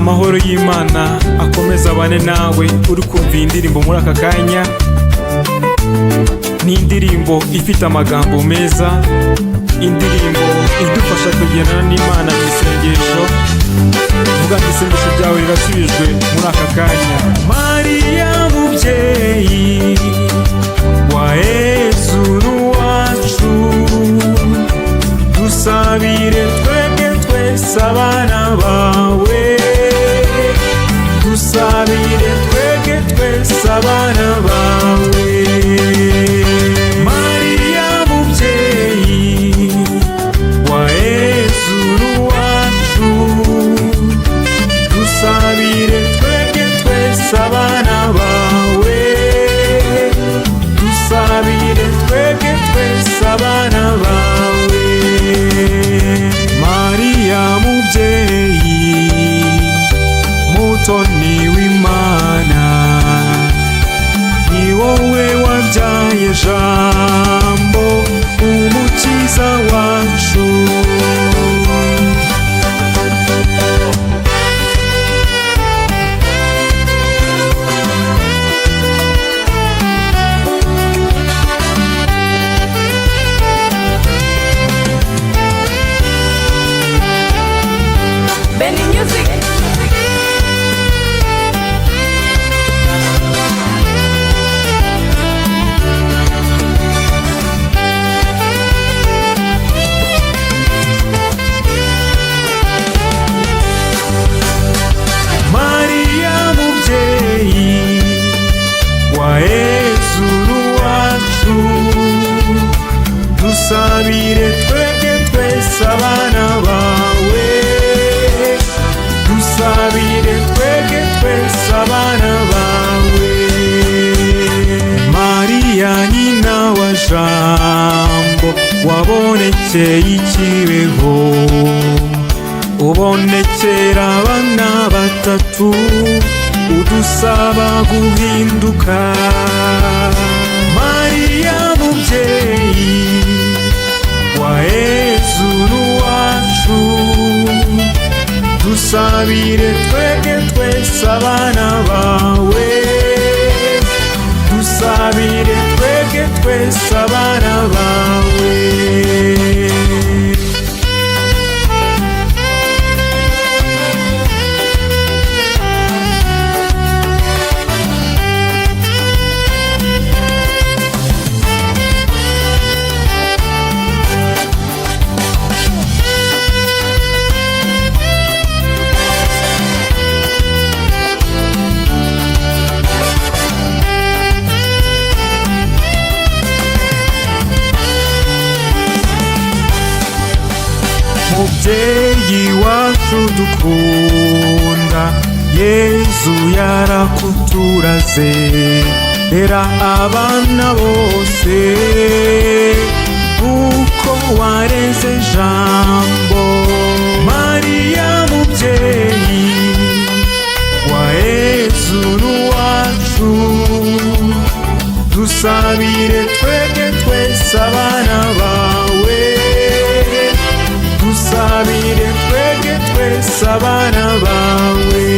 Amahoro y'Imana akomeza abane nawe uri kumva iyi ndirimbo muri aka kanya. Ni indirimbo ifite amagambo meza, indirimbo idufasha kugendana n'Imana mu isengesho. Vuga ngo isengesho ryawe rirasubijwe muri aka kanya. Mariya mubyeyi wa Yezu wacu, dusabire twebwe twese abana bawe, dusabire twebwe twese abana bawe. Mariya mubyeyi wa Yezu wacu, dusabire twebwe twese abana bawe, dusabire twebwe twese abana bawe. Mariya mubyeyi mutoni w'Imana, ni wowe wabyaye Jambo umukiza wacu. Benny Music. Mariya mubyeyi wa Yezu wacu, dusabire twebwe twese abana bawe, dusabire twebwe twese abana bawe. Mariya nyina wa Jambo wabonekeye ikibeho, ubonekera abana batatu udusaba guhinduka. Mariya mubyeyi wa Yezu wacu, dusabire twebwe twese abana bawe, dusabire twebwe twese abana bawe. Mubyeyi wacu dukunda, Yezu yarakuturaze, rera abana bose uko wareze Jambo. Mariya mubyeyi wa Yezu wacu, dusabire twebwe twese abana bawe, dusabire twebwe twese abana bawe.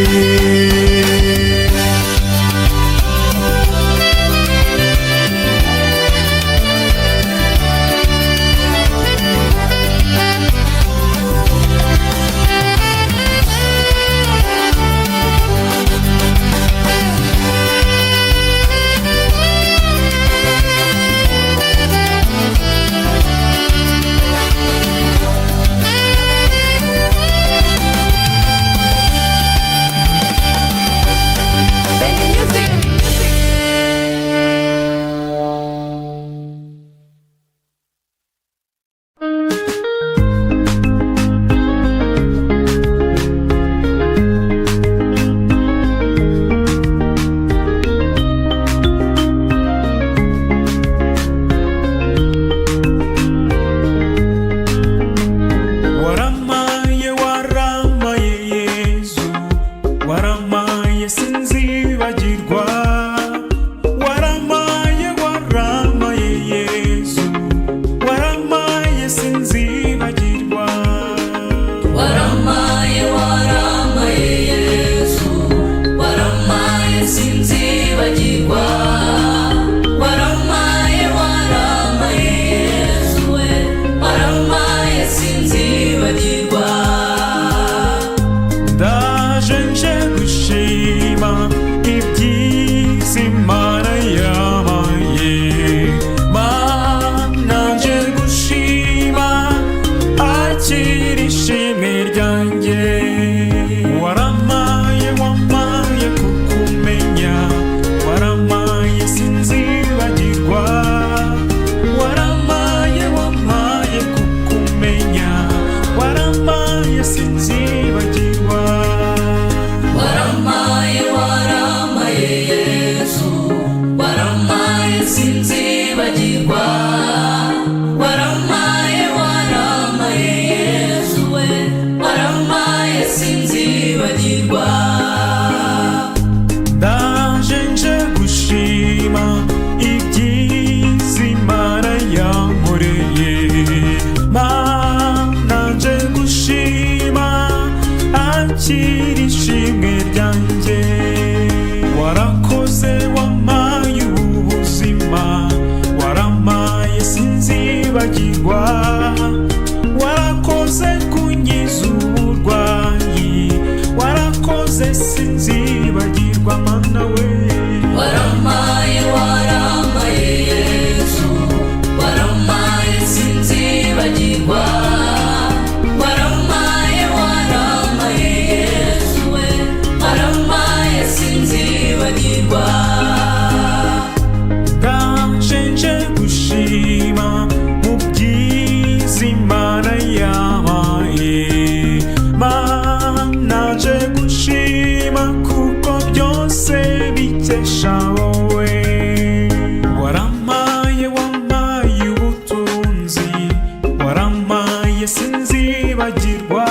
Warampaye sinzibagirwa,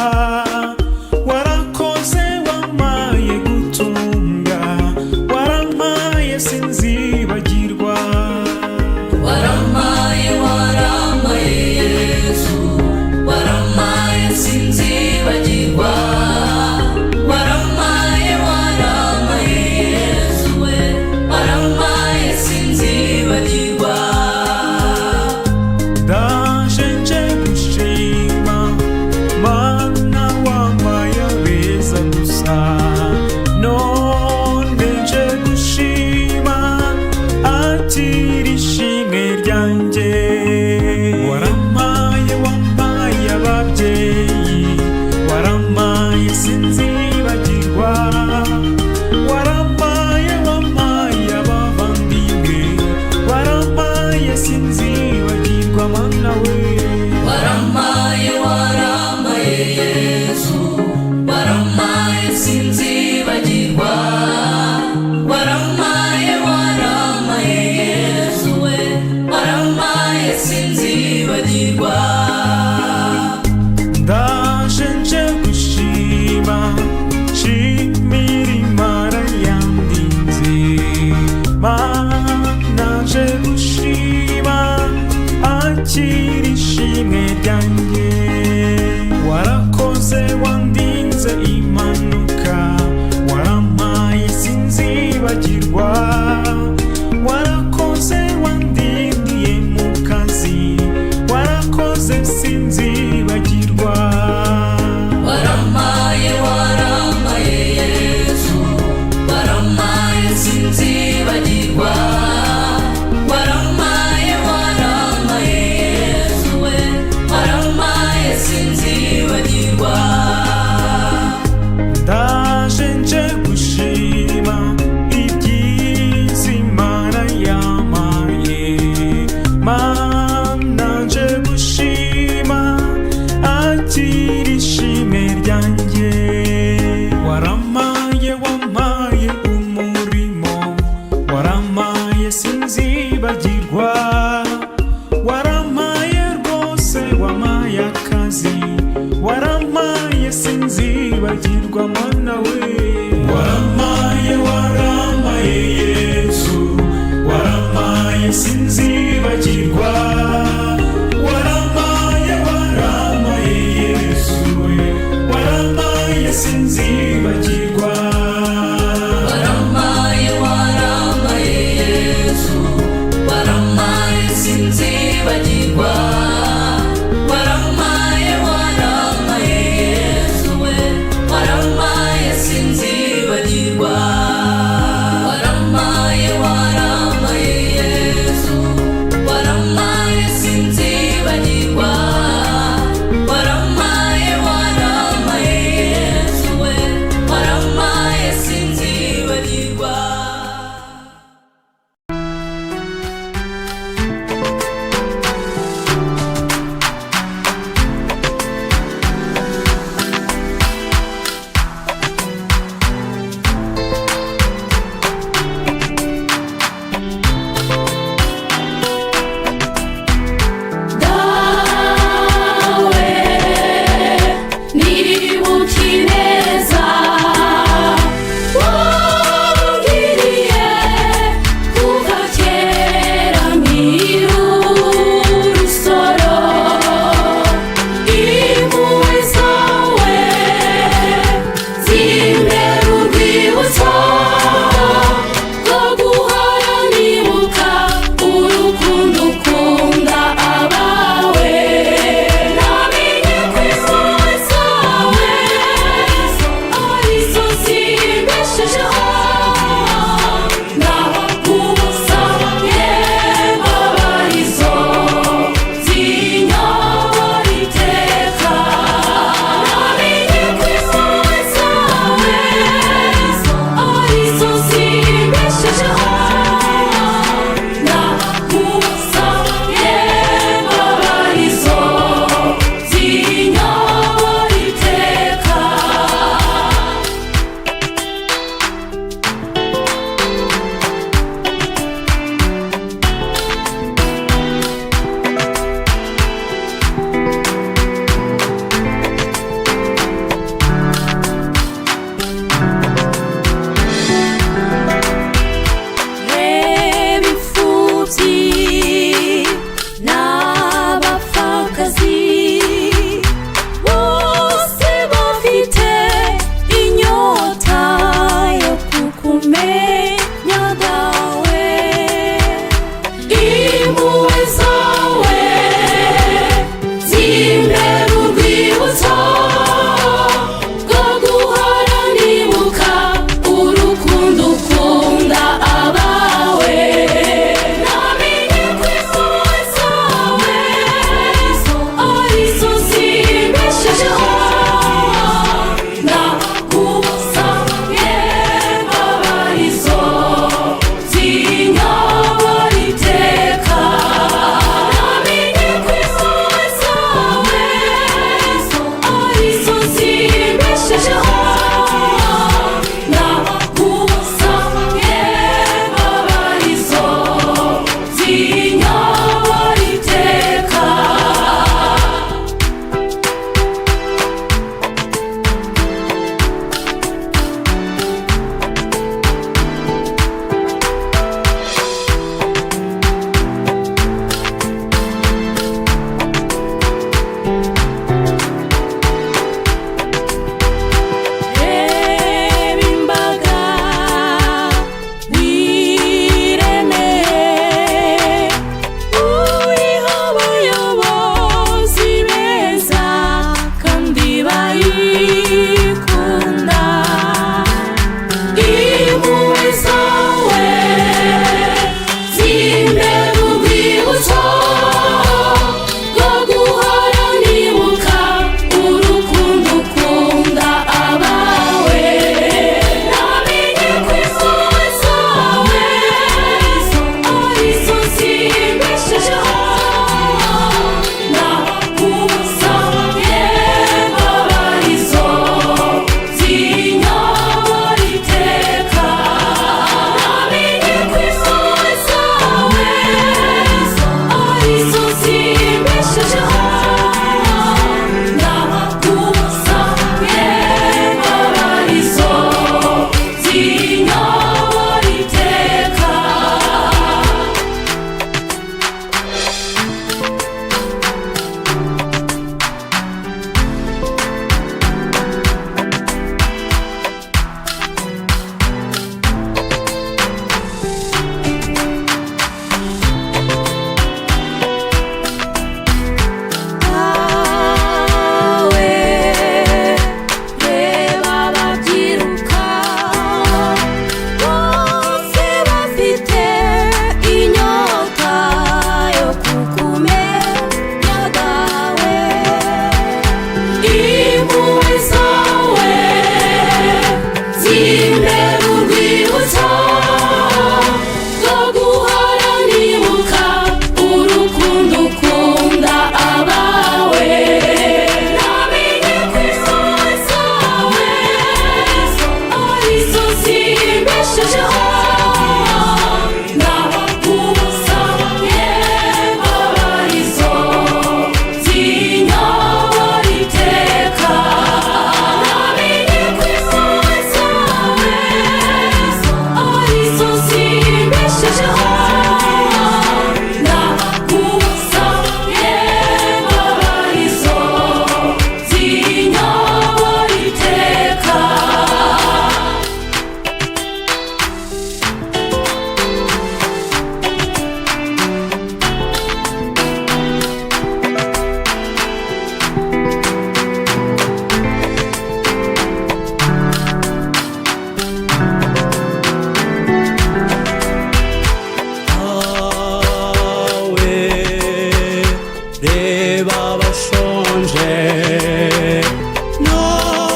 warakoze wampaye gutunga, warampaye sinzibagirwa. Waramaye, waramaye Yesu, waramaye sinzibagirwa. Waramaye, waramaye Yesu we, waramaye sinzibagirwa. Ndaje nje gushima Mana, wampaye abeza gusa, none nje gushima, akira ishimwe ryanjye. Warampaye, wampaye ababyeyi, warampaye sinzibagirwa. Warampaye, wampaye abavandimwe, warampaye sinzibagirwa, Mana we. Waramaye, waramaye Yesu, waramaye sinzibagirwa. Waramaye, waramaye Yesu we, waramaye sinzibagirwa. Ndaje nje gushima, nshimira Imana yandinze. Mana, nje gushima, akira ishimwe ryanjye. Warakoze wandinze impanuka, warampaye sinzibagirwa. Warakoze wandindiye mu kazi, warakoze sinzibagirwa. Waramaye, waramaye Yesu, waramaye sinzibagirwa. Waramaye, waramaye Yesu we, waramaye sinzibagirwa. Ndaje nje gushima ibyiza Imana yampaye. Mana, nje gushima, akira ishimwe ryanjye. Warampaye, wampaye umurimo, warampaye sinzibagirwa. Warampaye rwose, wampaye akazi, warampaye sinzibagirwa, Mana we. Warampaye, warampaye Yesu, warampaye sinzibagirwa. Warampaye, warampaye Yesu we, warampaye sinzibagirwa. Waramaye, waramaye Yesu, waramaye sinzibagirwa. Waramaye, waramaye Yesu we, waramaye.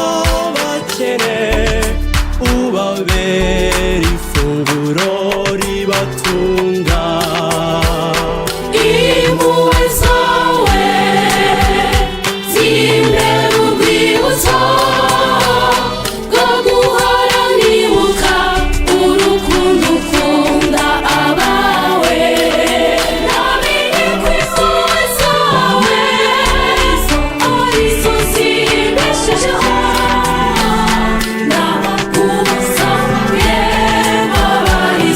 N'abakene ubabera ifunguro ribatunga. Impuhwe zawe zimbera urwibutso rwo guhora nibuka urukundo ukunda abawe. Namenye ko impuhwe zawe arizo zimbeshejeho. Ndakusabiye mbabarira.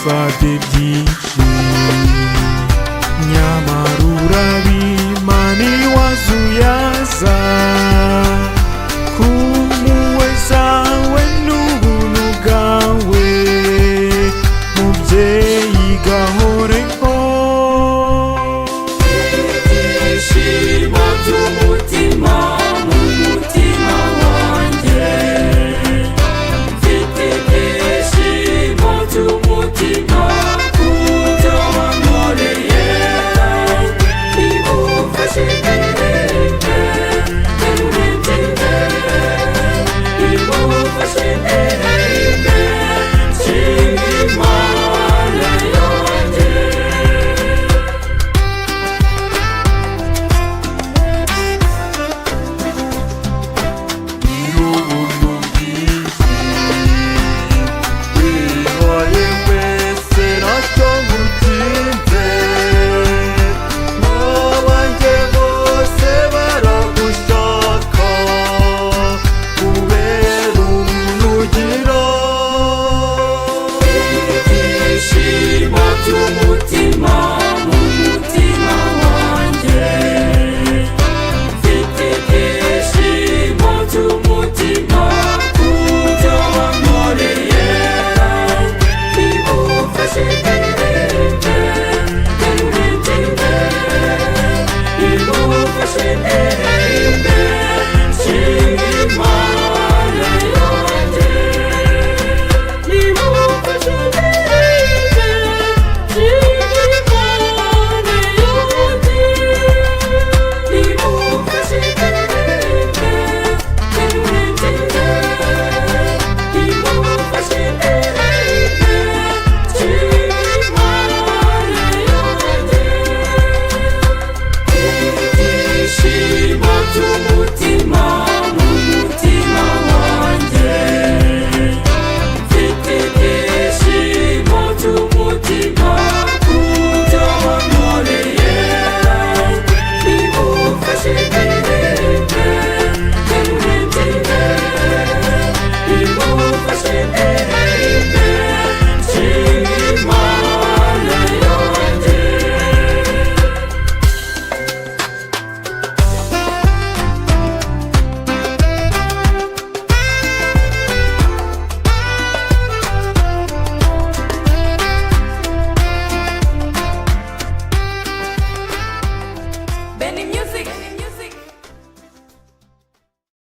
Nagusabye byinshi.